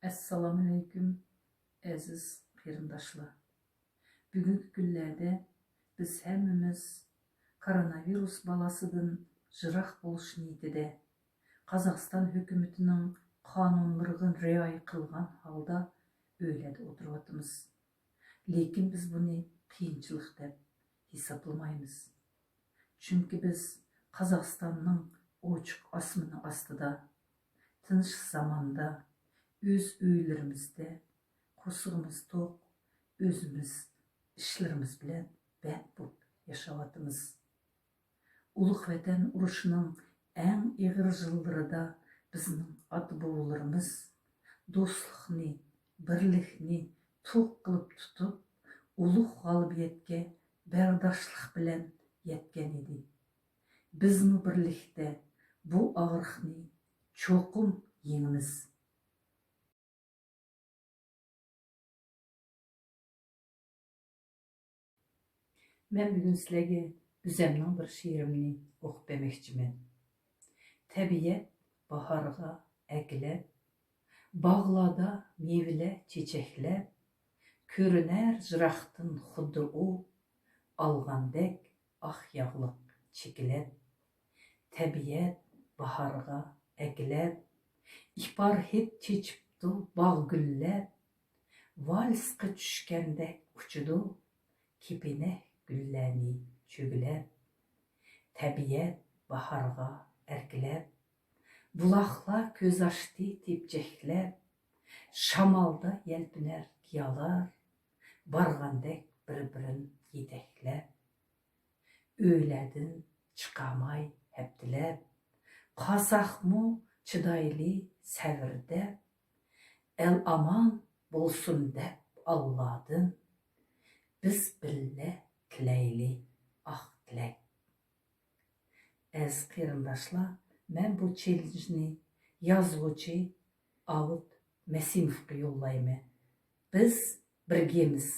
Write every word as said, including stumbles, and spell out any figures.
ئەسسالامۇئەلەيكۇم، ئەزىز قېرىنداشلار. بۈگۈنكى كۈنلەردە بىز ھەممىمىز كوروناۋىرۇس بالاسىدىن يىراق بولۇش نىيىتىدە، قازاقىستان ھۆكۈمىتىنىڭ قانۇنلىرىغا رىئايە قىلغان ھالدا ئۆيلەردە ئولتۇرۇۋاتىمىز. لېكىن بىز بۇنى قىيىنچىلىق دەپ ھېسابلىمايمىز. چۈنكى بىز قازاقىستاننىڭ ئوچۇق ئاسمىنى ئاستىدا، تىنچ زاماندا، ئۆز ئۆيلىرىمىزدە، قورسىقىمىز توق، ئۆزىمىز ئىشلىرىمىز بىلەن بەند بولۇپ ياشاۋاتىمىز. ئۇلۇغ ۋەتەن ئۇرۇشىنىڭ ئەڭ ئېغىر يىللىرىدا بىزنىڭ ئاتا-بوۋىلىرىمىز دوستلۇقنى، بىرلىكنى تۇغ قىلىپ تۇتۇپ، ئۇلۇغ غالىبىيەتكە بەرداشلىق بىلەن يەتكەن ئىدى. بىزمۇ بىرلىكتە بۇ ئاغرىقنى چوقۇم يېڭىمىز. مەن بۈگۈن سىلەرگە ئۆزەمنىڭ بىر شېئىرىمنى ئوقۇپ بەرمەكچىمەن. تەبىئەت باھارغا ئەگىلەپ، باغلاردا مېۋىلەر چېچەكلەپ، كۆرۈنەر يىراقتىن خۇددى ئۇ، ئالغاندەك ئاق ياغلىق چېكىلەپ. تەبىئەت باھارغا ئەگىلەپ، ئىپار ھىد چېچىپتۇ باغ گۈللەپ، ۋالسقا چۈشكەندەك ئۇچىدۇ كېپىنەك گۈللەرنى چۆگىلەپ. تەبىئەت باھارغا ئەركىلەپ، بۇلاقلار كۆز ئاچتى تېپچەكلەپ، شامالدا يەلپۈنەر گىيالار، بارغاندەك بىر-بىرىن يېتەكلەپ. ئۆيلەردىن چىقالماي ھەپتىلەپ، قالساقمۇ چىدايلى سەۋردە، ئەل ئامان بولسۇن دەپ ئاللادىن، بىز بىللە تىلەيلى ئاق تىلەك. ئەزىز قېرىنداشلار، مەن بۇ چېلېنجنى يازغۇچى ئاۋۇت مەسىموفقا يوللايمەن. بىز بىرگىمىز.